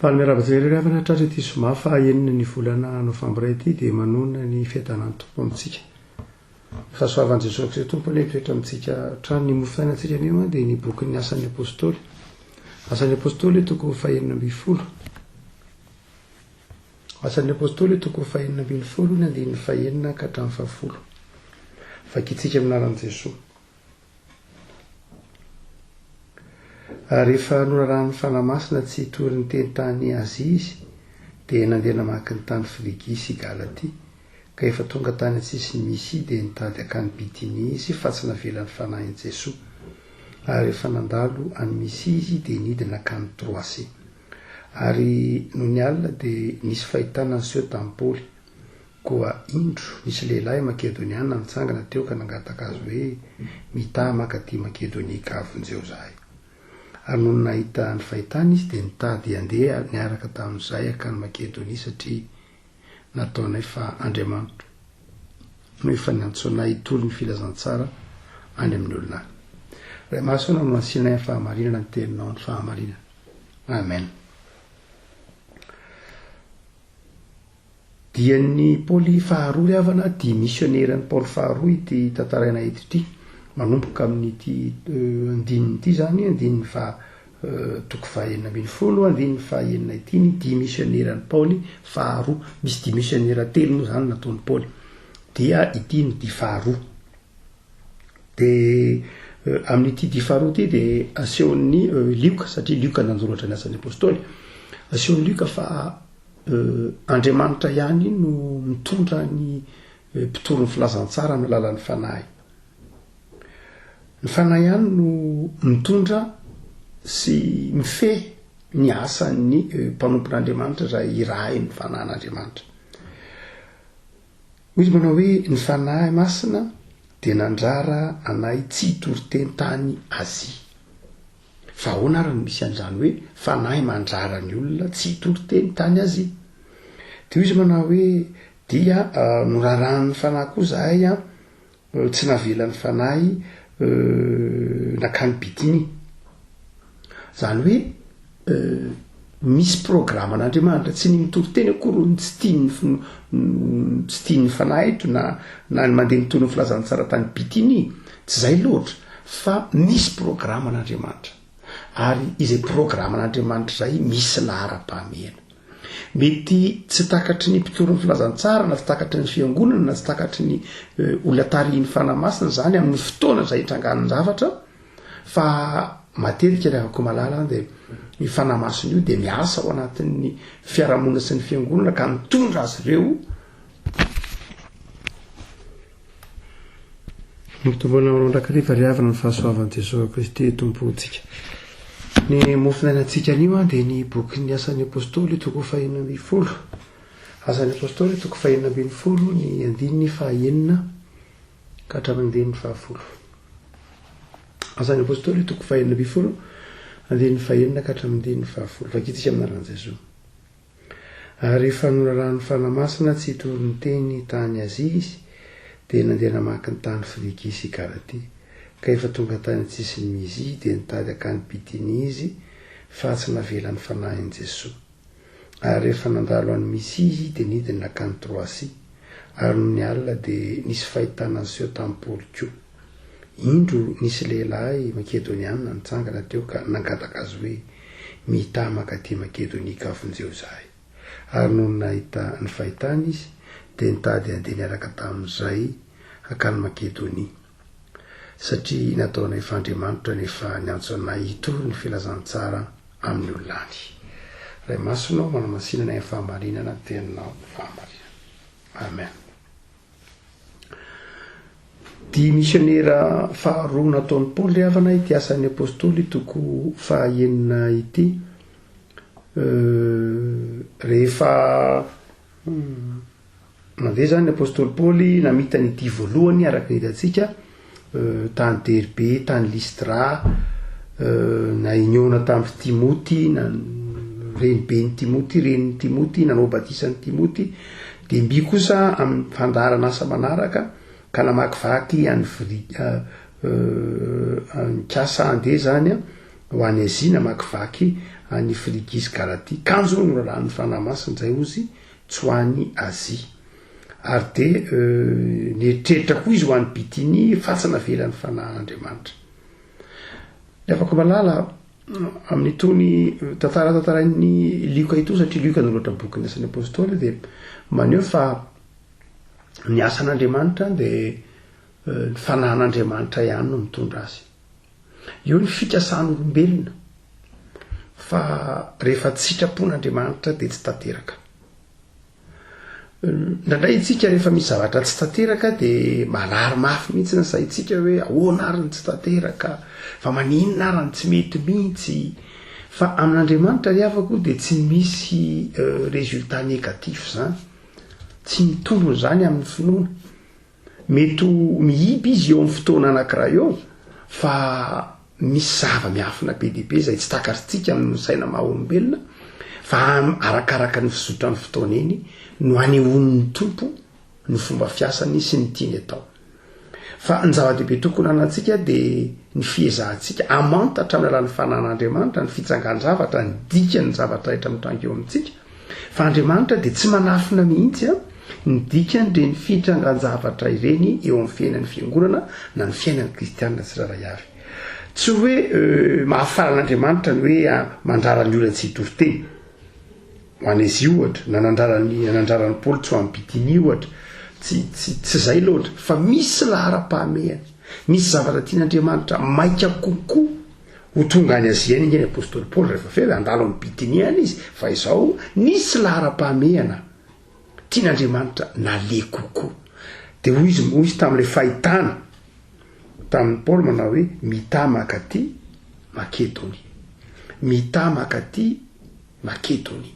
Faly miarahaba antsika rehetra havana tratra ity zoma faha enina ny volana novambra ity dia manonona ny fiadanan'ny Tompo amintsika. Ny fahasoavan'i Jesoa Kristy Tompo anie hitoetra amintsika hatrany. Ny mofo fiainantsika anio dia ny bokin'ny Asan'ny Apostoly. Asan'ny Apostoly toko fahenina ambin'ny folo. Asan'ny Apostoly toko fahenina ambin'ny folo ny andininy fahenina ka hatramin'ny fahafolo. Vakintsika amin'ny anaran'i Jesoa. Ary rehefa norarahan'ny Fanahy Masina tsy hitory ny teny tany Azia izy, dia nandeha namaky ny tany Frygia sy Galatia, ka efa tonga tany an-tsisin'i Mysia, dia nitady hankany Bitynia izy, fa tsy navelan'ny Fanahin'i Jesoa. Ary rehefa nandalo an'i Mysia izy, dia nidina hankany Troasy. Ary nony alina dia nisy fahitana niseho tamin'i Paoly. Koa indro, nisy lehilahy Makedoniana nitsangana teo ka nangataka azy hoe, Mitaha mankaty Makedonia ka vonjeo izahay. Ary nony nahita ny fahitana izy, dia nitady handeha niaraka tamin'izahay hankany Makedonia, satria nataonay fa Andriamanitra no efa niantso anay hitory ny filazantsara any amin'ny olona any. Ray Masina no nasianay ny fahamarinana ny teninao ny fahamarinana. Amen. Dian'i Paoly faharoa ry havana, dia misioneran'i Paoly faharoa ity tantaraina eto ity. Manomboka amin'ity andininy ity izany, andininy faha toko faha 16, andininy faha enina ity ny dia misioneran'i Paoly faharoa. Misy dia misionera telo moa izany nataon'i Paoly. Dia ity no dia faharoa. Dia amin'ity dia faharoa ity dia asehon'ny Lioka, satria Lioka nanoratra ny asan'ny Apostoly, asehon'i Lioka fa Andriamanitra ihany no mitondra ny mpitory ny filazantsara amin'ny alalan'ny Fanahy. Ny Fanahy ihany no mitondra sy mifehy ny asan'ny mpanompon'Andriamanitra izay irahin'ny Fanahin'Andriamanitra. Hoy izy manao hoe, Ny Fanahy Masina dia nandrara anay tsy hitory teny tany Azia. Fa ahoana ary no misy an'izany hoe fanahy mandrara ny olona tsy hitory teny tany Azia? Dia hoy izy manao hoe, Dia norarahan'ny Fanahy koa izahay an, tsy navelan'ny Fanahy nankany Bitynia. Izany hoe misy programan'Andriamanitra, tsy ny mitory teny akory no tsy tian'ny tsy tian'ny Fanahy eto na na ny mandeha mitory ny filazantsara tany Bitynia, tsy izay loatra fa misy programan'Andriamanitra ary izay programan'Andriamanitra izay misy laharam-pahamehana. Mety tsy takatry ny mpitory ny filazantsara na tsy takatry ny fiangonana na tsy takatry ny olona tarihin'ny Fanahy Masina izany amin'ny fotoana izay itrangan'ny zavatra fa matetika ry havako malala dia io Fanahy Masina io dia miasa ao anatin'ny fiarahamonina sy ny fiangonana ka mitondra azy ireo Mitombona ao mandrakariva ry havana ny fahasoavan'i Jesoa Kristy Tompontsika. Ny mofonainantsika anio dia ny bokin'ny Asan'ny Apostoly toko fahenina ambin'ny folo. Asan'ny Apostoly toko fahenina ambin'ny folo ny andininy fahenina ka hatramin'ny andininy fahafolo. Asan'ny Apostoly toko fahenina ambin'ny folo andininy fahenina ka hatramin'ny andininy fahafolo. Vakintsika amin'ny anaran'i Jesoa. Ary rehefa norarahan'ny Fanahy Masina tsy hitory ny teny tany Azia izy, dia nandeha namaky ny tany Frygia sy Galatia. Ka efa tonga tany an-tsisin'i Mysia, dia nitady hankany Bitynia izy, fa tsy navelan'ny Fanahin'i Jesoa. Ary rehefa nandalo an'i Mysia izy, dia nidina nankany Troasia. Ary nony alina dia nisy fahitana niseho tamin'i Paoly koa. Indro nisy lehilahy Makedoniana nitsangana teo ka nangataka azy hoe, Mitaha mankaty Makedonia ka vonjeo izahay. Ary nony nahita ny fahitana izy, dia nitady handeha niaraka tamin'izay hankany Makedonia. Satria nataonay fa Andriamanitra no efa niantso anay hitory ny filazantsara amin'ny olona any. Ray Masina ô, manamasina anay amin'ny fahamarinana ny teninao ny fahamarinana. Amen. Dia misionera faharoa nataon'i Paoly ry havana ity asan'ny apostoly toko fahaenina ity. Rehefa nandeha zany ny apostoly Paoly namita ny dia voalohany araka ny hitantsika tany Derbe, tany Lystra, na nihaona tamin'i Timoty, na reniben'i Timoty, renin'i Timoty, nanao batisa an'i Timoty, dia mby kosa amin'ny fandaharan'asa manaraka ka namakivaky an'i Vri- nikasa handeha zany ho any Azia namakivaky any Frigia sy Galatia, kanjo norarahan'ny Fanahy Masina indray ozy tsy ho any Azia. Ary dia nieritreritra koa izy ho any Bitynia, fa tsy navelan'ny Fanahin'Andriamanitra. Ry havako malala, amin'itony tantara tantarain'i Lioka itony, satria Lioka nanoratra bokin'ny Asan'ny Apôstôly, dia maneho fa ny asan'Andriamanitra dia ny Fanahin'Andriamanitra ihany no mitondra azy. Eo ny fikasan'olombelona fa rehefa tsy sitrapon'Andriamanitra dia tsy tanteraka. Indraindray isika rehefa misy zavatra tsy tanteraka dia marary mafy mihitsy ny saintsika hoe ahoana ary ny tsy tanteraka, fa maninona ary ny tsy mety mihitsy. Fa amin'Andriamanitra ry havako dia tsy misy résultat négatif izany. Tsy mitombina izany amin'ny finoana. Mety ho miiba izy eo amin'ny fotoana anankiray eo, fa misy zava-miafina be dia be izay tsy takatritsika amin'ny saina maha olombelona, fa arakaraka ny fizotran'ny fotoana eny no anehoan'ny Tompo ny fomba fiasany sy ny tiany atao. Fa ny zava-dehibe tokony hanantsika dia ny fiezahantsika hamantatra amin'ny alalan'ny fanan'Andriamanitra ny fitsangan-javatra, ny dikan'ny zavatra rehetra mitranga eo amintsika, Fa Andriamanitra dia tsy manafina mihitsy ny dikan'ireny fitrangan-javatra ireny eo amin'ny fiainan'ny fiangonana na ny fiainan'ny kristianina tsirairay avy. Tsy hoe mahafaly an'Andriamanitra ny hoe mandrara ny olona tsy hitory teny, ho any Azia ohatra, na nandrara ny nandrara an'i Paoly tsy ho any Bitinia ohatra. Tsy tsy tsy izay loatra, fa misy laharam-pahamehana, misy zavatra tian'Andriamanitra maika kokoa Ho tonga any Azia any ange ny apostoly Paoly rehefa avy eo e, handalo an'i Bitinia any izy, fa izao nisy laharam-pahamehana tian'Andriamanitra naleha kokoa. Dia hoy izy, hoy izy tamin'ilay fahitana tamin'i Paoly manao hoe, Mità mankaty Makedonia. Mità mankaty Makedonia.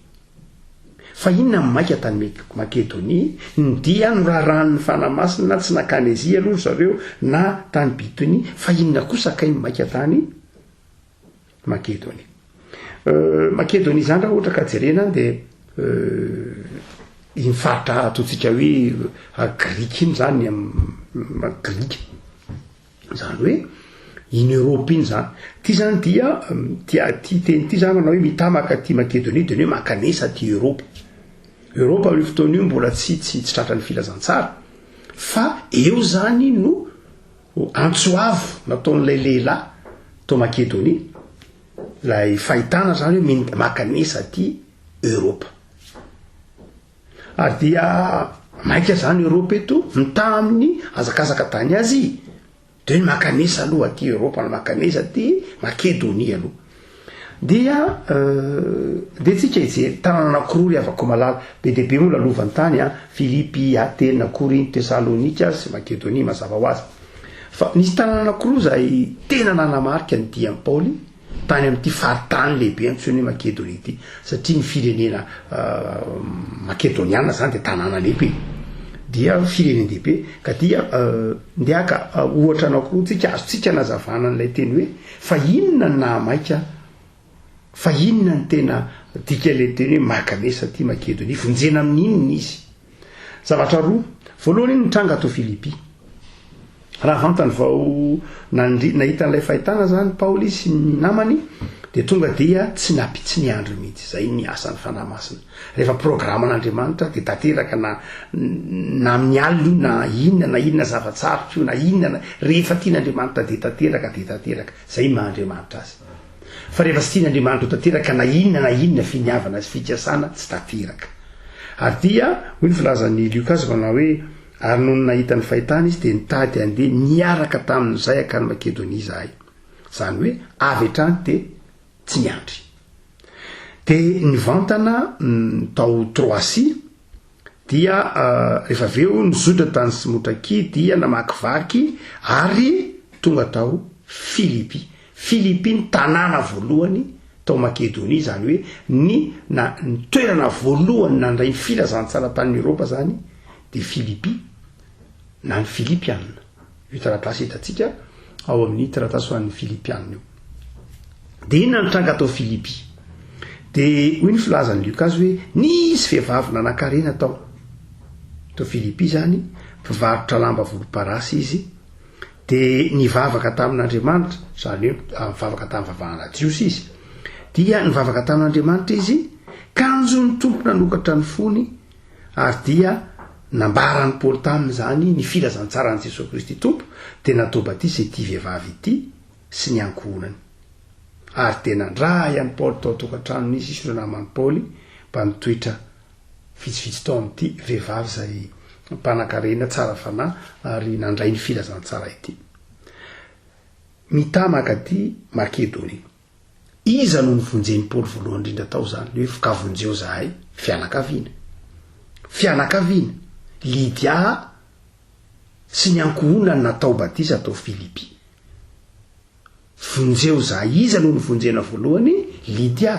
Fa inona no maika tany Makedonia? Ny dia norarahan'ny Fanahy Masina tsy nankany Azia aloha ry zareo na tany Bitonia, fa inona kosa kay no maika tany Makedonia? Makedonia izany raha ohatra ka jerena dia iny faritra ataontsika hoe Grika iny izany, Grika. Izany hoe iny Europe iny izany. Ity izany dia, ity ity teny ity izany manao hoe mitamaka aty Makedonia dia ny hoe mankanesa aty Europe. Europe amin'io fotoana io mbola tsy tsy tsy tratran'ny filazantsara. Fa eo izany no antso avo nataon'ilay lehilahy tao Makedonia, ilay fahitana izany hoe mankanesa aty Europe. Ary dia maika izany Europe eto mitaha amin'ny hazakazaka tany Asia. Dia hoe mankanesa aloha aty Europe na mankanesa aty Makedonia aloha. Dia dia tsika hijery tanàna anankiroa ry havako malala. Be dia be moa lalovany tany an, Filipy, Atena, Korinto, Tesalonika sy Makedonia mazava ho azy. Fa nisy tanàna anankiroa izay tena nanamarika ny dian'i Paoly. tany amin'ity faritany lehibe antsoina hoe Makedonia ity, satria ny firenena makedoniana izany dia tanàna lehibe, dia firenen-dehibe, ka dia ndeha haka ohatra anankiroa tsika, azontsika anazavana an'ilay teny hoe fa inona no nahamaika, fa inona no tena dikan'ilay teny hoe mankanesa aty Makedonia, vonjena amin'ny inona izy? Zavatra roa, voalohany iny nitranga tao Filipy. Raha vantany vao nandre, nahita an'ilay fahitana izany Paoly sy ny namany, dia tonga dia tsy napi, tsy niandry mihitsy. Izay ny asan'ny Fanahy Masina. Rehefa programan'Andriamanitra dia tanteraka na, na amin'ny alina io na inona na inona zava-tsarotra io na inona na, rehefa tian'Andriamanitra dia tanteraka dia tanteraka. Izay ny maha Andriamanitra Azy. Fa rehefa tsy tian'Andriamanitra ho tanteraka na inona na inona finiavana sy fikasana, tsy tanteraka. Ary dia, hoy ny filazan'i Lioka azy manao hoe, Ary nony nahita ny fahitana izy dia nitady handeha niaraka tamin'izay hankany Makedonia izahay. Izany hoe avy hatrany dia tsy niandry. Dia nivantana tao Troasia, dia rehefa avy eo nizotra tany Simotrakia dia namakivaky ary tonga tao Filipy. Filipy ny tanàna voalohany tao Makedonia, izany hoe ny na ny toerana voalohany nandray ny filazantsara tany Eoropa izany dia Filipy na ny Filipiana. Io taratasy hitantsika ao amin'ny taratasy ho an'ny Filipiana io. Dia inona ny tranga tao Filipy? Dia hoy ny filazan'i Lioka azy hoe nisy vehivavy nanankarena tao. Tao Filipy izany, mpivarotra lamba volomparasy izy. Dia nivavaka tamin'Andriamanitra, izany hoe nivavaka tamin'ny vavahana jiosy izy. Dia nivavaka tamin'Andriamanitra izy, kanjo ny Tompo nanokatra ny fony, ary dia nambaran'i Paoly taminy izany ny filazantsaran'i Jesoa Kristy Tompo, dia natao batisa ity vehivavy ity sy ny ankohonany. Ary dia nandray an'i Paoly tao an-tokantranony izy sy ireo naman'i Paoly mba nitoetra vitsivitsy tao amin'ity vehivavy izay mpanankarena tsara fanahy ary nandray ny filazantsara ity. Mità mankaty Makedonia. Iza no novonjen'i Paoly voalohany indrindra tao izany? Ny hoe ka vonjeo zahay, fianakaviana. Fianakaviana. Lydia sy ny ankohonany natao batisa tao Filipy. Vonjeo zahay. Iza no novonjena voalohany? Lydia.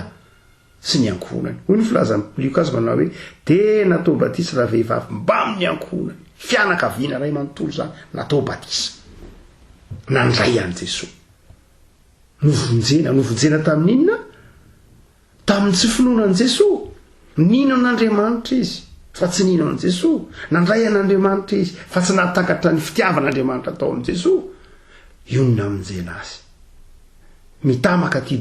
sy ny ankohonany. Hoy ny filazan'i Lioka azy manao hoe, Dia natao batisa ravehivavy mbamin'ny ankohonany. Fianakaviana iray manontolo izany natao batisa. Nandray an'i Jesoa. Novonjena. Novonjena tamin'inona? Tamin'ny tsy finoana an'i Jesoa. Nino an'Andriamanitra izy, fa tsy nino an'i Jesoa. Nandray an'Andriamanitra izy, fa tsy nahatakatra ny fitiavan'Andriamanitra tao amin'i Jesoa. Io no namonjena azy. Mità mankaty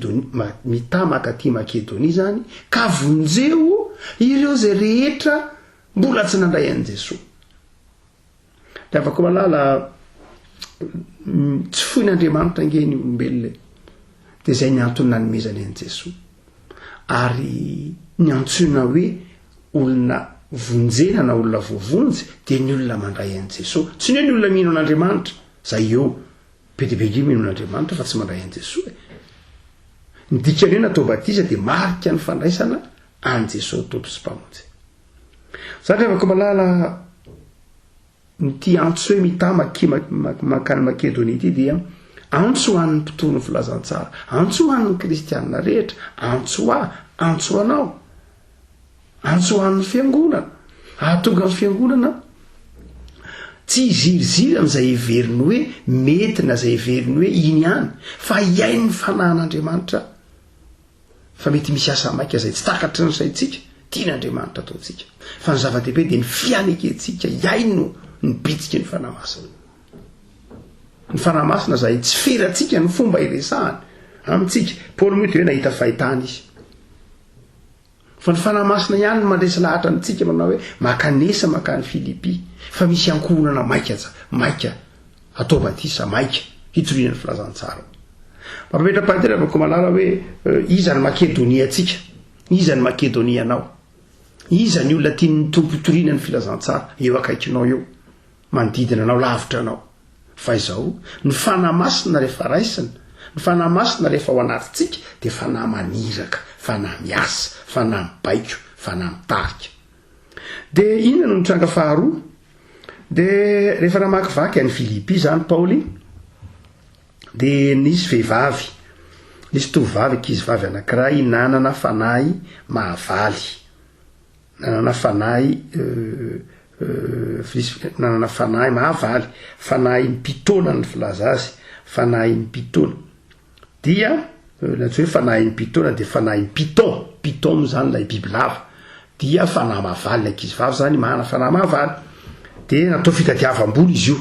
mità mankaty Makedonia izany, ka vonjeo ireo izay rehetra mbola tsy nandray an'i Jesoa. Ry havako malala, tsy foin'Andriamanitra ange ny olombelona e. Dia izay ny antony nanomezany an'i Jesoa. Ary ny antsoina hoe olona vonjena na olona voavonjy dia ny olona mandray an'i Jesoa. Tsy ny hoe ny olona mino an'Andriamanitra, izay eo. Be dia be ange mino an'Andriamanitra fa tsy mandray an'i Jesoa e. Ny dikan'ny hoe natao batisa dia marika ny fandraisana an'i Jesoa Tompo sy Mpamonjy. Zany ry havako malala, ity antso hoe mità mankany Makedonia ity dia antso ho an'ny mpitory ny filazantsara, antso ho an'ny kristianina rehetra, antso ho ahy, antso ho anao. Antso ho an'ny fiangonana. Hahatonga ny fiangonana tsy hiziriziry amin'izay heveriny hoe mety na izay heveriny hoe iny ihany, fa hihaino ny fanahin'Andriamanitra fa mety misy asa maika izay tsy takatry ny saintsika, tian'Andriamanitra ataontsika. Fa ny zava-dehibe dia ny fianekentsika hihaino ny bitsiky ny Fanahy Masina. Ny Fanahy Masina izay tsy ferantsika ny fomba iresahany amintsika. Paoly moa dia hoe nahita fahitana izy. Fa ny Fanahy Masina ihany no mandresy lahatra amintsika manao hoe makanesa mankany Filipy fa misy ankohonana maika aza maika atao batisa maika hitoriana ny filazantsara. Mampametra-panontaniana ry Vakomalala hoe iza ny Makedonia antsika? Iza ny Makedonia anao? Iza ny olona tian'ny Tompo hitoriana ny filazantsara eo akaikinao eo, manodidina anao, lavitra anao? Fa izao, ny Fanahy Masina rehefa raisina, ny Fanahy Masina rehefa ao anatintsika dia Fanahy maniraka, Fanahy miasa, Fanahy mibaiko, Fanahy mitarika. Dia inona no nitranga faharoa? Dia rehefa namakivaky an'i Filipy izany Paoly, dia nisy vehivavy, nisy tovovavy, ankizivavy anankiray nanana fanahy mahavaly. Nanana fanahy nanana fanahy mahavaly, fanahin'ny mpitaona ny filaza azy, fanahin'ny mpitaona. Dia ilay antsoina hoe fanahin'ny mpitaona dia fanahin'ny python, python moa zany ilay bibilava, dia fanahy mahavaly, ilay ankizivavy zany manana fanahy mahavaly. Dia natao fitadiavam-bola izy io.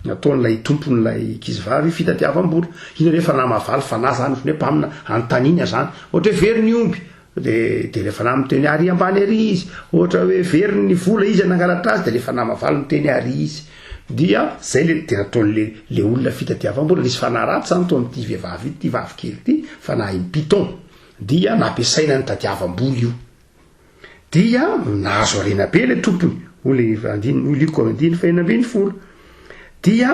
Nataon'ilay tompon'ilay ankizivavy fitadiavam-bola. Inona hoe fanahy mahavaly fanahy zany ohatran'ny hoe mpamina anontaniana zany. Ohatra hoe very ny omby de de ilay fanahy miteny ary ambany ary izy. Ohatra hoe very ny vola iza nangalatra azy de ilay fanahy mahavaly miteny ary izy. Dia zay le de nataon'le le olona fitadiavam-bola. Nisy fanahy ratsy zany tao amin'ity vehivavy ity vavy kely ity, fanahin'ny python. Dia nampiasaina nitadiavam-bola io. Dia nahazo harena be ilay tompony, hoy ilay andininy, hoy Lioka andininy fahenina ambin'ny folo. Dia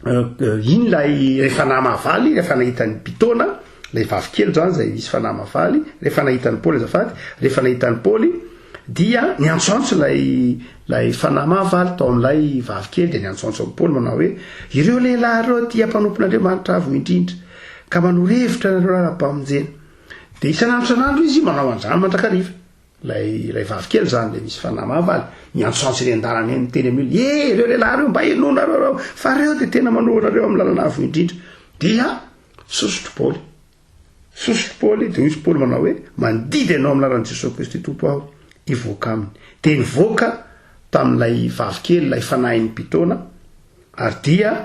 iny ilay rehefa namavaly, rehefa nahita ny Pitona, ilay vavikely zany izay nisy fa namavaly, rehefa nahita an'i Paoly azafady, rehefa nahita an'i Paoly, dia niantsoantso ilay ilay fanahy mahavaly tao amin'ilay vavikely, dia niantsoantso an'i Paoly manao hoe, ireo lehilahy ireo dia mpanompon'Andriamanitra avo indrindra, ka manoro hevitra anareo lalam-pamonjena. Dia isan'andro isan'andro izy manao an'izany mandrakariva. Ilay ilay vavy kely izany ilay misy fanahy mahavaly, miantsoantso eny an-dalana eny miteny amin'ny olona, eh ireo lehilahy ireo mba henoinareo ireo, fa ireo dia tena manoro anareo amin'ny lalana avo indrindra. Dia sosotro Paoly. Sosotro Paoly, dia hoy izy Paoly manao hoe, mandidy anao amin'ny lalan'i Jesoa Kristy Tompo aho, hivoaka aminy. Dia nivoaka tamin'ilay vavy kely, ilay fanahin'ny mpitaona, ary dia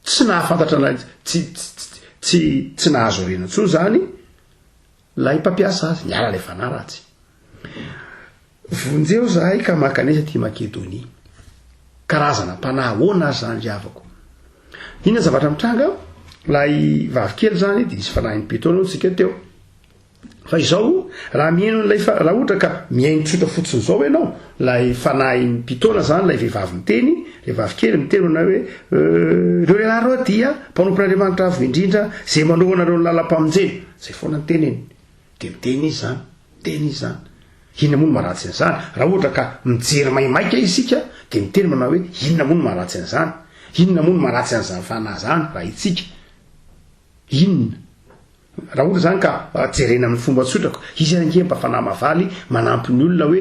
Tsy nahafantatra na tsy Tsy tsy nahazo harena intsony izany ilay mpampiasa azy, niala ilay fanahy ratsy. Vonjeo izahay ka mankanesa aty Makedonia. Karazana mpanahy ahoana ary izany ry havako? Inona ny zavatra mitranga? Ilay vavikely izany dia nisy fanahin'i Petona hoy tsika teo. Fa izao, raha mihaino an'ilay fa, raha ohatra ka mihaino tsotra fotsiny izao ianao, ilay fanahin'ny mpitaona izany, ilay vehivavy miteny, ilay vavikely miteny manao hoe, euh, ireo lehilahy ireo dia mpanompon'Andriamanitra avo indrindra, izay manoro anareo ny lalam-pamonjena. Izay foana ny teniny. Dia miteny izy izany, miteny izy izany. Inona moa no maharatsy an'izany? Raha ohatra ka mijery maimaika isika, dia miteny manao hoe, inona moa no maharatsy an'izany? Inona moa no maharatsy an'izany fanahy izany raha itsika? Inona? Raha ohatra izany ka jerena amin'ny fomba tsotra ko, izy ary ange mba fanahy mahavaly manampy ny olona hoe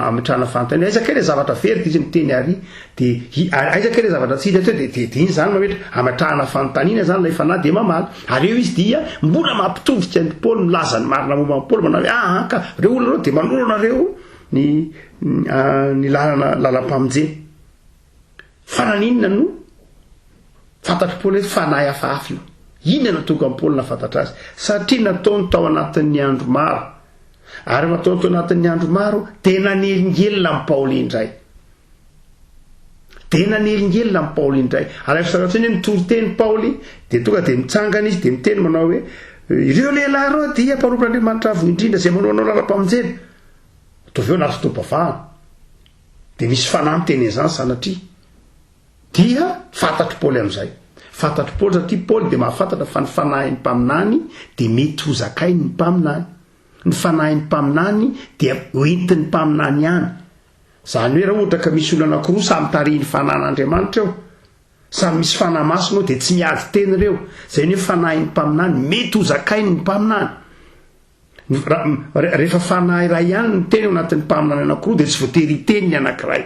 ametrahana fanontaniana, aiza kay ilay zavatra very dia izy miteny ary dia aiza kay ilay zavatra tsy hita teo dia dia iny izany mametra ametrahana fanontaniana izany ilay fanahy dia mamaly ary eo izy dia mbola mampitodika an'i Paoly milaza ny marina momba an'i Paoly manao hoe aa ka ireo olona ireo dia manoro anareo ny ny lalana lalam-pamonjena. Fa naninona no fantatr'i Paoly hoe fanahy hafahafa io? Inona no nahatonga an'i Paoly nahafantatra azy? Satria nataony tao anatin'ny andro maro. Ary rehefa nataony tao anatin'ny andro maro, dia nanelingelina an'i Paoly indray. Dia nanelingelina an'i Paoly indray. Ary rehefa sanatria hoe mitory teny Paoly, dia tonga dia mitsangana izy, dia miteny manao hoe, Ireo lehilahy ireo dia mpanompon'Andriamanitra Avo Indrindra izay manao anao lalam-pamonjena. Ataovy eo anaty fotoam-pavahana. Dia misy fanahy miteny an'izany sanatria. Dia fantatr'i Paoly amin'izay. Fantatr'i Paoly satria Paoly dia mahafantatra fa ny fanahin'ny mpaminany dia mety ho zakain'ny mpaminany. Ny fanahin'ny mpaminany dia hoentin'ny mpaminany ihany. Izany hoe raha ohatra ka misy olona anankiroa samy tarihin'ny fanahin'Andriamanitra eo, samy misy fanahy masina eo dia tsy miady teny ireo. Izay ny hoe fanahin'ny mpaminany mety ho zakain'ny mpaminany. Rehefa fanahy iray ihany no miteny ao anatin'ny mpaminany anankiroa dia tsy voatery hiteny ny anankiray.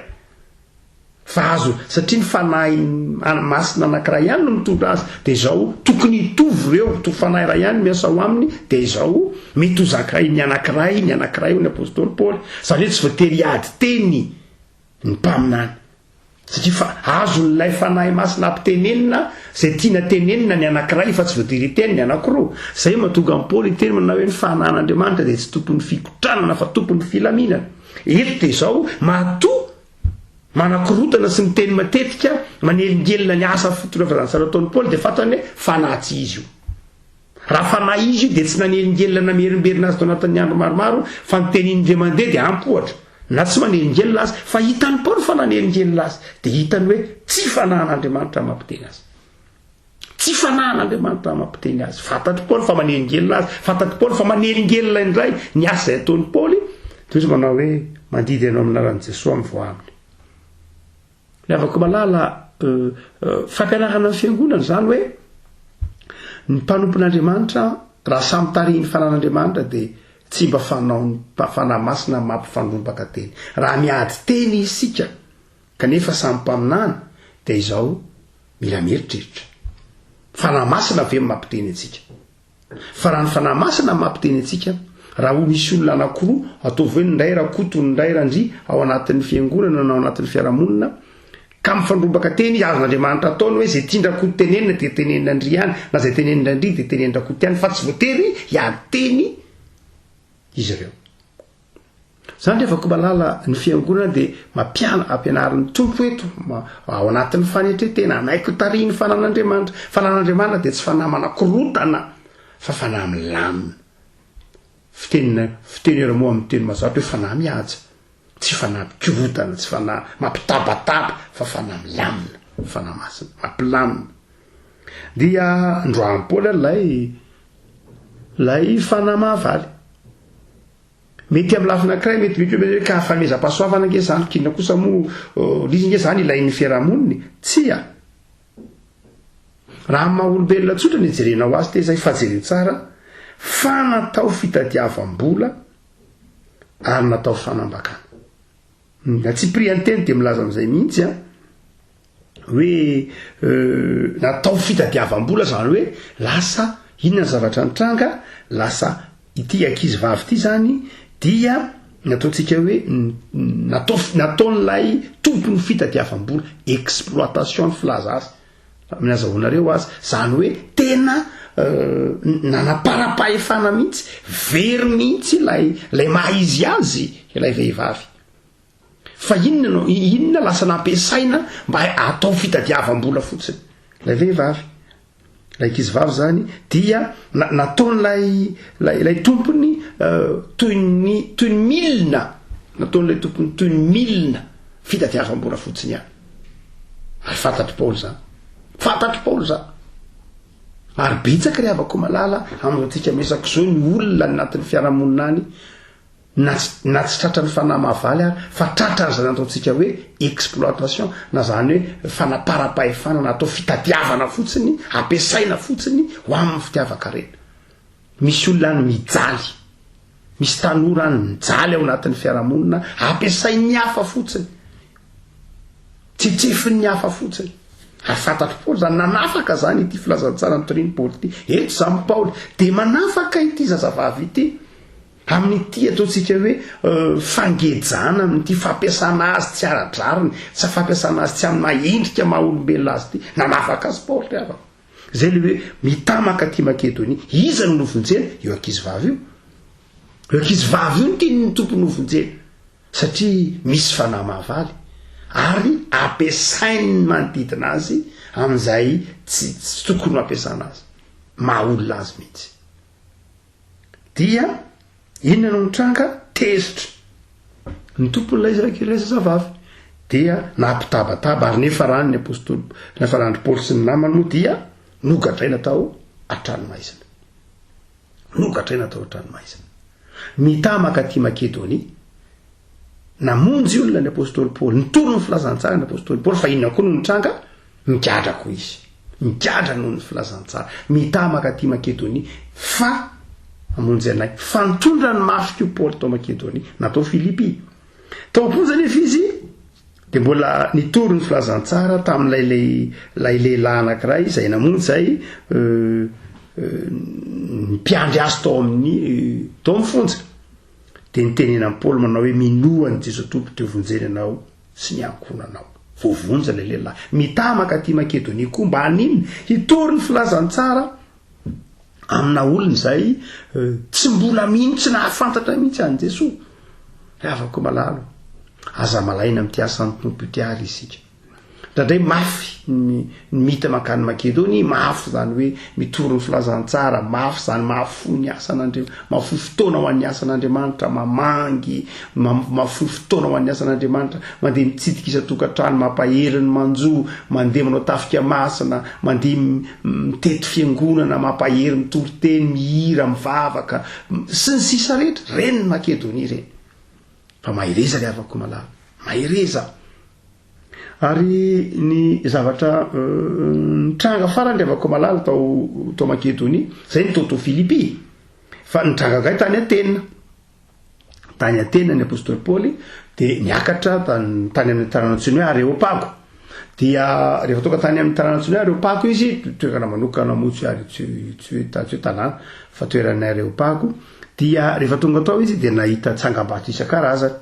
Fa azo, satria ny fanahy masina anankiray ihany no mitondra azy, dia izao, tokony hitovy ireo, to fanahy iray ihany miasa ao aminy, dia izao, mety ho zakain'ny anankiray ny anankiray hoy ny apostoly Paoly. Izany hoe tsy voatery hiady teny ny mpaminany. Satria fa azon'ilay Fanahy Masina ampitenenina izay tiana tenenina ny anankiray fa tsy voatery hiteny ny anankiroa. Izay no mahatonga an'i Paoly hiteny manao hoe ny fanan'Andriamanitra dia tsy tompon'ny fikotranana fa tompon'ny filaminana. Eto dia izao, matoa manakorotana sy miteny matetika, manelingelina ny asa fitoriana ataon'i Paoly dia fantany hoe fanahy tsy izy io. Raha fanahy izy io dia tsy nanelingelina namerimberina azy tao anatin'ny andro maromaro fa ny teniny indray mandeha dia ampy ohatra. Na tsy manelingelina azy fa hitan'i Paoly fa nanelingelina azy dia hitany hoe tsy fanahin'Andriamanitra mampiteny azy. Tsy fanahin'Andriamanitra mampiteny azy. Fantatr'i Paoly fa manelingelina azy. Fantatr'i Paoly fa manelingelina indray ny asa izay ataon'i Paoly. Dia izy manao hoe mandidy anao amin'ny anaran'i Jesoa mivoaha aminy. Ny havako malala, fampianarana ny fiangonana izany hoe ny mpanompon'Andriamanitra raha samy tarihin'ny fanan'Andriamanitra dia tsy mba fanaon'ny Fanahy Masina mampifandrombaka teny. Raha miady teny isika kanefa samy mpaminany dia izao mila mieritreritra. Fanahy Masina ve no mampiteny antsika? Fa raha ny Fanahy Masina no mampiteny antsika, raha ho misy olona anankiroa, ataovy hoe ny iray Rakoto, ny iray Randria, ao anatin'ny fiangonana na ao anatin'ny fiarahamonina, ka mifandrombaka teny izy, azon'Andriamanitra atao ny hoe izay tian-dRakoto tenenina dia tenenin-dRandria ihany, na izay tenenin-dRandria dia tenenin-dRakoto ihany, fa tsy voatery hiady teny izy ireo. Zany ry havako malala, ny fiangonana dia mampiana, ampianarin'ny Tompo eto, ao anatin'ny fanetren-tena, hanaiky ho tarihin'ny fanan'Andriamanitra. Fanan'Andriamanitra dia tsy fanahy manakorontana, fa fanahy milamina. Fitenina, fiteny ery moa amin'ny teny mazatra hoe fanahy mihaja. Tsy fanahy mpikorontana, tsy fanahy mampitabataba, fa fanahy milamina, fanahy masina, mampilamina. Dia ndroahan'i Paoly ilay, ilay fanahy mahavaly. Mety amin'ny lafiny anankiray mety mety hoe ka fanomezam-pahasoavana ange izany k'inona kosa moa ilay izy ange izany ilain'ny fiarahamonina e. Tsia. Raha amin'ny maha olombelona tsotra ny ijerenao azy dia izay fa jereo tsara fa natao fitadiavam-bola ary natao fanambakana. Ny antsipirian-teny dia milaza an'izay mihitsy an. Hoe natao fitadiavam-bola zany hoe lasa inona ny zavatra nitranga, lasa ity ankizy vavy ity zany dia nataontsika hoe natao nataon'ilay tompon'ny fitadiavam-bola, exploitation ny filaza azy, amin'ny azahoanareo azy, zany hoe tena nanaparam-pahefana mihitsy, very mihitsy ilay ilay maha izy azy ilay vehivavy. Fa inona no inona lasa nampiasaina mba atao fitadiavam-bola fotsiny ilay vehivavy. Ilay ankizivavy izany dia nataon'ilay ilay ilay tompony toy ny toy ny milina, nataon'ilay tompony toy ny milina fitadiavam-bola fotsiny ihany. Ary fantatr'i Paoly izany. Fantatr'i Paoly izany. Ary betsaka ry havako malala amintsika miresaka izao ny olona any anatin'ny fiarahamonina any na tsy na tsy tratran'ny fanahy mahavaly ary fa tratran'izany ataontsika hoe exploitation na zany hoe fanaparam-pahefana na atao fitadiavana fotsiny, ampiasaina fotsiny ho amin'ny fitiavan-karena. Misy olona any mijaly, misy tanora any mijaly ao anatin'ny fiarahamonina, ampiasain'ny hafa fotsiny, tsetsefin'ny hafa fotsiny. Ary fantatr'i Paoly zany, nanafaka zany ity filazantsara notorian'i Paoly ity. Eto zany Paoly dia manafaka ity zazavavy ity. Amin'ity ataontsika hoe fangejana, amin'ity fampiasana azy tsy ara-drariny, tsy fampiasana azy tsy amin'ny maha endrika maha olombelona azy ity, nanafaka azy Paoly ry havana. Izay ilay hoe mitamaka aty Makedonia. Iza no novonjena? Io ankizivavy io. Io ankizivavy io no tian'ny Tompo novonjena. Satria misy fanahy mahavaly ary ampiasain'ny manodidina azy amin'izay tsy tsy tokony ho ampiasana azy. Maha olona azy mihitsy. Dia inona no nitranga? Tezitra ny tompon'ilay ilay zazavavy dia nampitabataba ary niafarany ny apostoly, niafaran-dry Paoly sy ny namany moa dia nogadraina tao an-tranomaizina. Nogadraina tao an-tranomaizina. Mitamaka aty Makedonia, namonjy olona ny apostoly Paoly, nitory ny filazantsara ny apostoly Paoly, fa inona koa no nitranga? Migadra koa izy. Migadra noho ny filazantsara. Mitamaka aty Makedonia fa hamonjy anay. Fa nitondra ny mafy koa Paoly tao Makedonia, na tao Filipy. Tao am-ponja anefa izy dia mbola nitory ny filazantsara tamin'ilay ilay lehilahy anankiray izay namonjy izay mpiandry azy tao amin'ny tao amin'ny fonja. Dia nitenenan'i Paoly manao hoe minoa an'i Jesoa Tompo dia hovonjena ianao sy ny ankohonanao. Voavonjy ilay lehilahy. Mitamaka aty Makedonia koa mba haninona? Hitory ny filazantsara amina olona izay tsy mbola mino, tsy nahafantatra mihitsy an'i Jesoa. Ry havako malala, aza malaina amin'ity asan'ny Tompo ity àry isika. Indraindray mafy ny mita mankany Makedonia, mafy izany hoe mitory ny filazantsara, mafy izany mahafoy ny asan'Andriamanitra, mahafoy fotoana ho an'ny asan'Andriamanitra, mamangy, mahafoy fotoana ho an'ny asan'Andriamanitra, mandeha mitsidika isan-tokantrano, mampahery ny manjo, mandeha manao tafika masina, mandeha mitety fiangonana, mampahery, mitory teny, mihira, mivavaka, sy ny sisa rehetra, ireny ny Makedonia ireny. Fa mahereza ry havako malala, mahereza. Ary ny zavatra nitranga farany ry havako malala tao tao Makedonia, zay ny tao tao Filipy, fa nitranga kay tany Atena. Tany Atena ny apostoly Paoly dia niakatra tany tany amin'ny tanàna antsoina hoe Areopago. Dia rehefa tonga tany amin'ny tanàna antsoina hoe Areopago izy, toerana manokana moa tsy ary tsy tsy hoe tsy hoe tanàna fa toerana Areopago, dia rehefa tonga tao izy dia nahita tsangambato isan-karazany.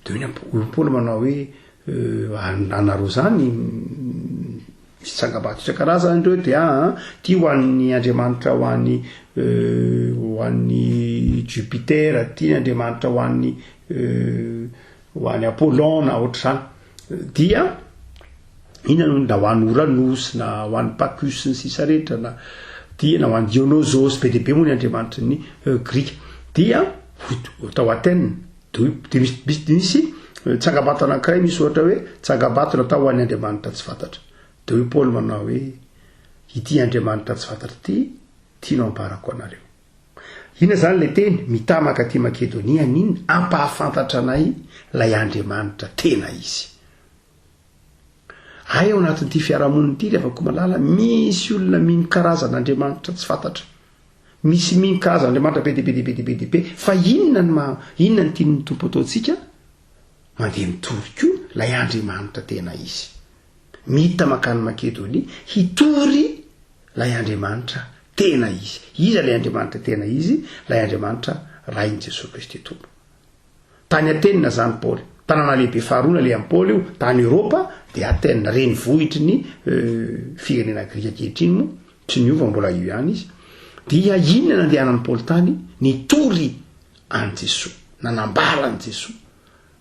De hoy ny hoy Paoly manao hoe anareo zany misy tsangambato isan-karazany ireo de aa ty ho an'ny andriamanitra ho an'ny ho an'ny Jupiter, ty ny andriamanitra ho an'ny ho an'i Apollon na ohatr'izany. Dia inona no na ho an'i Uranus na ho an'i Bacchus sy ny sisa rehetra na dia na ho an'i Dionysos, be dia be moa ny andriamanitry ny Grika. Dia hoy tao Athènes. Dia misy misy misy tsangambato anankiray misy ohatra hoe tsangambato natao ho an'ny Andriamanitra tsy fantatra. Dia hoy Paoly manao hoe ity Andriamanitra tsy fantatra ity tiano ambarako anareo. Inona izany ilay teny? Mitamaka aty Makedonia haninona? Hampahafantatra anay ilay Andriamanitra tena izy. Hay ao anatin'ity fiarahamonina ity ry havako malala misy olona mino karazan'Andriamanitra tsy fantatra. Misy mino karazan'Andriamanitra be dia be dia be dia be dia be. Fa inona ny maha, inona ny tian'ny Tompo ataontsika? Mandeha mitory koa ilay Andriamanitra tena izy. Miditra mankany Makedonia hitory ilay Andriamanitra tena izy. Iza ilay Andriamanitra tena izy? Ilay Andriamanitra Rain'i Jesoa Kristy Tompo. Tany Atena izany Paoly. Tanàna lehibe faharoa nalehan'i Paoly io, tany Eoropa, dia Atena, renivohitry ny firenena grika ankehitriny moa. Tsy niova, mbola io ihany izy. Dia inona nandehanan'i Paoly tany? Nitory an'i Jesoa, nanambara an'i Jesoa,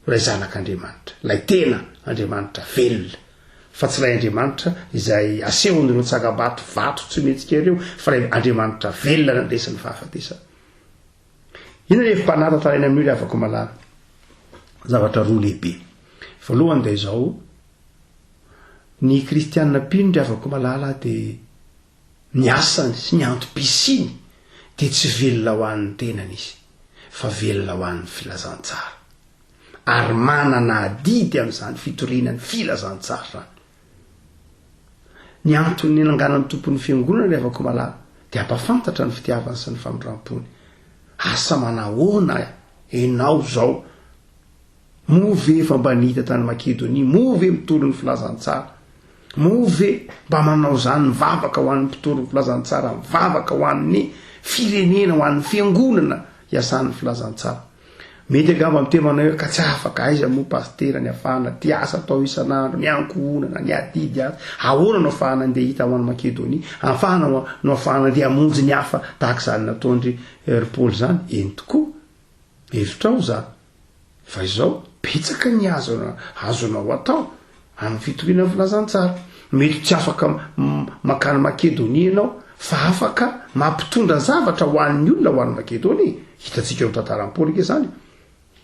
ilay Zanak'Andriamanitra, ilay tena Andriamanitra velona, fa tsy ilay Andriamanitra izay asehon'ireo tsangambato vato tsy mihetsika ireo, fa ilay Andriamanitra velona nandresy ny fahafatesana. Inona ny hevi-panahy tantaraina amin'io ry havako malala? Zavatra roa lehibe. Voalohany dia izao, ny kristiana mpino ry havako malala dia ny asany sy ny antom-pisiany dia tsy velona ho an'ny tenany izy fa velona ho an'ny filazantsara. Ary manana adidy amin'izany fitoriana ny filazantsara izany. Ny antony nananganan'ny Tompo ny fiangonana ry havako malala dia hampafantatra ny fitiavany sy ny famindram-pony. Asa manahoana enao izao? Moa ve efa mba nita tany Makedonia? Moa ve mitory ny filazantsara? Moa ve mba manao izany mivavaka ho an'ny mpitory ny filazantsara, mivavaka ho an'ny firenena, ho an'ny fiangonana iasan'ny filazantsara? Mety angamba miteny manao hoe ka tsy afaka, aiza moa pasitera ny afahana ty asa atao isan'andro, ny ankohonana, ny adidy aza, ahoana no afahana andeha hita ho any Makedonia, afahana no afahana andeha hamonjy ny hafa tahaka izany nataon-dry ry Paoly izany? Eny tokoa, hevitrao izany. Fa izao, betsaka ny azona azonao atao amin'ny fitoriana ny filazantsara. Mety tsy afaka mankany Makedonia ianao, fa afaka mampitondra zavatra ho an'ny olona ho any Makedonia. Hitantsika eo amin'ny tantaran'i Paoly ange izany.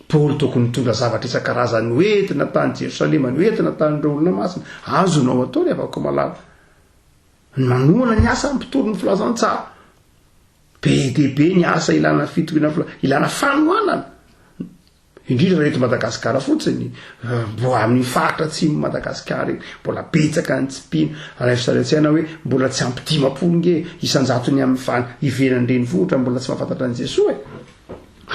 Paoly tokony nitondra zavatra isan-karazany noentina tany Jerosalema, noentina tanin'ireo olona masina. Azonao atao ry havako malala ny manohana ny asa mpitory ny filazantsara. Be dia be ny asa ilana fitoriana fila, ilana fanohanana. Indrindra raha eto Madagasikara fotsiny, mbo amin'ny faritra atsimon'i Madagasikara iny, mbola betsaka ny tsy mpino. Alaivo sary an-tsaina hoe mbola tsy ampy 50 nge isan-jatony amin'ny fa ivelan'ny renivohitra mbola tsy mahafantatra an'i Jesoa e.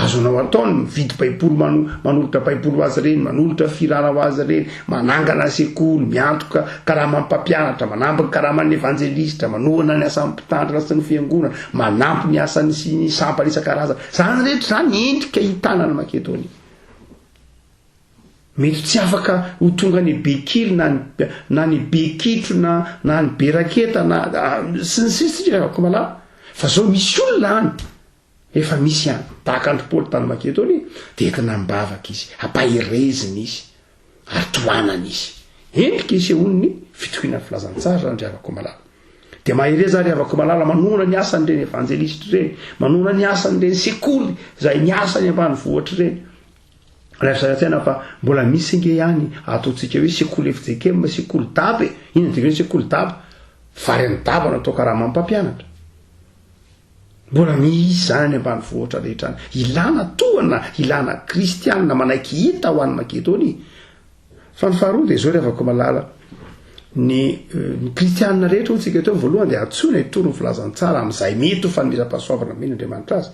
Azonao atao ny mividy baiboly mano, manolotra baiboly ho azy ireny, manolotra fihirana ho azy ireny, manangana sekoly, miantoka karaman'ny mpampianatra, manampy ny karaman'ny evanjelistra, manohana ny asan'ny mpitandrina sy ny fiangonana, manampy ny asan'ny sy ny sampana isan-karazany. Izany rehetra izany endrika hitana an'i Makedonia. Mety tsy afaka ho tonga any Bekily na ny na ny Bekitro na na ny Beraketa na sy ny sisa isika ry Rakotomalala fa zao misy olona any. Efa misy ihany, tahaka an-dry Paoly tany Makedonia, dia entina am-bavaka izy, ampaherezina izy, ary tohanana izy. Endrika isehoan'ny fitokiana ny filazantsara izany ry havako malala. Dia mahereza ary havako malala manohana ny asan'ireny evanjelisitra ireny, manohana ny asan'ireny sekoly izay miasa any ambanivohitra ireny. Alaivo sary an-tsaina fa mbola misy ange ihany ataontsika hoe sekoly fjkm, sekoly daba e! Inona ny dikan'ny hoe sekoly daba? Vary any daba no atao karaman'ny mpampianatra. Mbola misy izany any ambanivohitra rehetra any. Ilana tohana, ilana kristianina manaiky hita ho any Makedonia. Fa ny faharoa dia izao ry havako malala, ny ny kristianina rehetra hoy tsika teo voalohany dia antsoina hitory ny filazantsara amin'izay mety ho fanomezam-pahasoavana omen'Andriamanitra azy.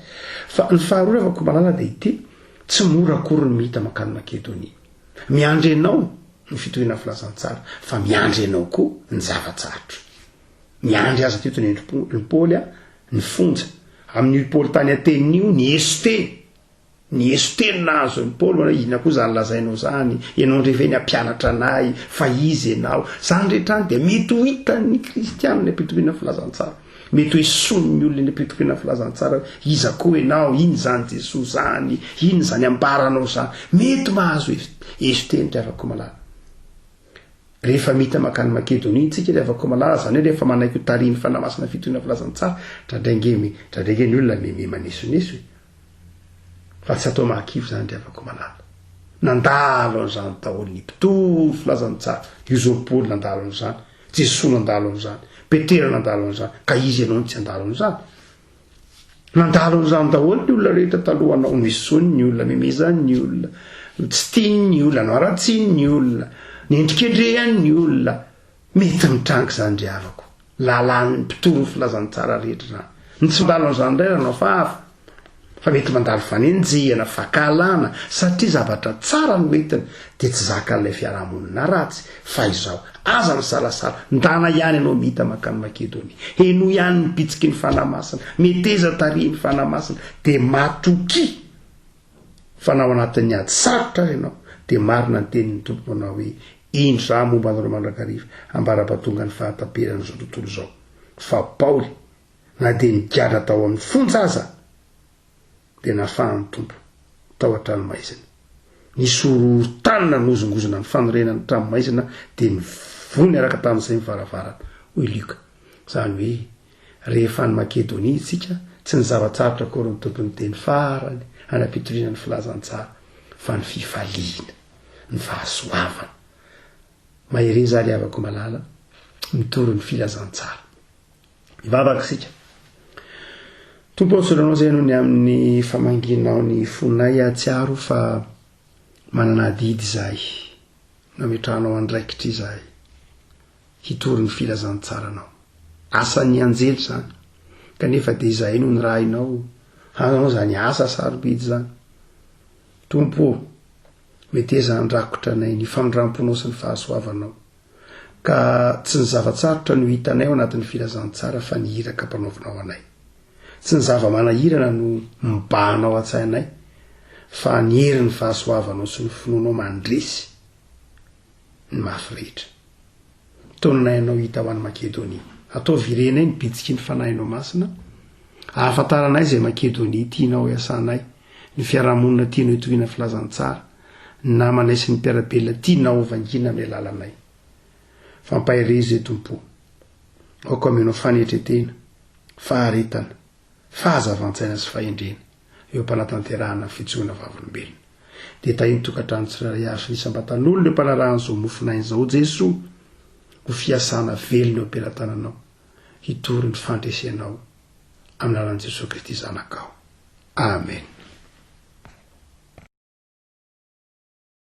Fa ny faharoa ry havako malala dia ity, tsy mora akory ny mihita mankany Makedonia. Miandry anao ny fitoriana ny filazantsara, fa miandry anao koa ny zava-tsarotra. Niandry azy teto ny endri-po, Paoly a, ny fonja. Amin'io Paoly tany Atena io, ny eso-teny. Ny eso-teny nahazo an'i Paoly, manao hoe, inona koa izany lazainao izany? Ianao indray ve ny hampianatra anay fa iza ianao? Izany rehetra izany dia mety ho hitan'ny kristiana any am-pitoriana ny filazantsara. Mety ho esoin'ny olona eny am-pitoriana ny filazantsara hoe, iza koa ianao? Inona izany Jesoa izany? Inona izany ambaranao izany? Mety mahazo eso-teny ry havako malala. Rehefa mita mankany Makedonia isika ry havako malala, izany hoe rehefa manaiky ho tarihin'ny Fanahy Masina fitoriana filazantsara, indraindray ange mi, indraindray ange ny olona meme manesoneso e. Fa tsy atao mahakivy izany ry havako malala. Nandalo an'izany daholo ny mpitory filazantsara, io zao Paoly nandalo an'izany, Jesoa nandalo an'izany, Petera nandalo an'izany, ka iza ianao no tsy handalo an'izany? Nandalo an'izany daholo ny olona rehetra talohanao, nesoiny ny olona, memezany ny olona, tsy tiany ny olona, noharatsiany ny olona, nendrikendrehany ny olona. Mety mitranga izany ry havako. Lalàn'ny mpitory ny filazantsara rehetra izany. Ny tsy mandalo an'izany indray raha hafahafa. Fa mety mandalo fanenjehana, fankahalana, satria zavatra tsara no entiny, dia tsy zakan'ilay fiarahamonina ratsy. Fa izao, aza misalasala, ndana ihany ianao mita mankany Makedonia. Henoy ihany ny bitsiky ny Fanahy Masina, meteza tarihin'ny Fanahy Masina, dia matokia fa na ao anatin'ny ady sarotra ary ianao, dia marina ny tenin'ny Tompo manao hoe, Indro izaho momba anareo mandrakariva, ambara-pahatonga ny fahataperan'izao tontolo izao. Fa Paoly, na dia nigadra tao amin'ny fonja aza, dia nafahan'ny Tompo tao an-tranomaizina. Nisy horohorontany nanozongozona ny fanorenana ny tranomaizina dia nivoha niaraka tamin'izay ny varavarana, hoy Lioka. Izany hoe, rehefa any Makedonia isika, tsy ny zava-tsarotra akory no tokony teny farany any am-pitoriana ny filazantsara, fa ny fifaliana, ny fahasoavana. Mahereza ary havako malala, mitory ny filazantsara. Hivavaka isika. Tompo ô, misaotra Anao izay noho ny amin'ny famangianao ny fonay hahatsiaro fa manana adidy izahay, nametrahanao andraikitra izahay hitory ny filazantsaranao. Asan'ny anjely izany, kanefa dia izahay no nirahinao hanao izany asa sarobidy izany. Tompo ô, meteza handrakotra anay ny famindramponao sy ny fahasoavanao. Ka tsy ny zava-tsarotra no hitanay ao anatin'ny filazantsara fa ny iraka ampanaovinao anay. Tsy ny zava-manahirana no mibahana ao an-tsainay fa ny herin'ny fahasoavanao sy ny finoanao mandresy ny mafy rehetra. Taoninay anao hita ho any Makedonia. Ataovy irenay ny bitsiky ny Fanahinao Masina, ahafantaranay izay Makedonia tianao hiasanay, ny fiarahamonina tianao hitoriana filazantsara, ny namanay sy ny mpiara-belona tianao hovangiana amin'ny alalanay. Fampaherezo e Tompo. Aoka omenao fanetren-tena, faharetana, fahazavan-tsaina sy fahendrena eo am-panatanterahana ny fijoroana vavolombelona. Dia tahio ny tokantrano tsirairay avy sy ny isam-batan'olona eo am-panarahana izao mofon'aina izao Jesoa ho fiasana velona eo am-pelatananao hitory ny fandresenao amin'ny alalan'i Jesoa Kristy Zanakao. Amen.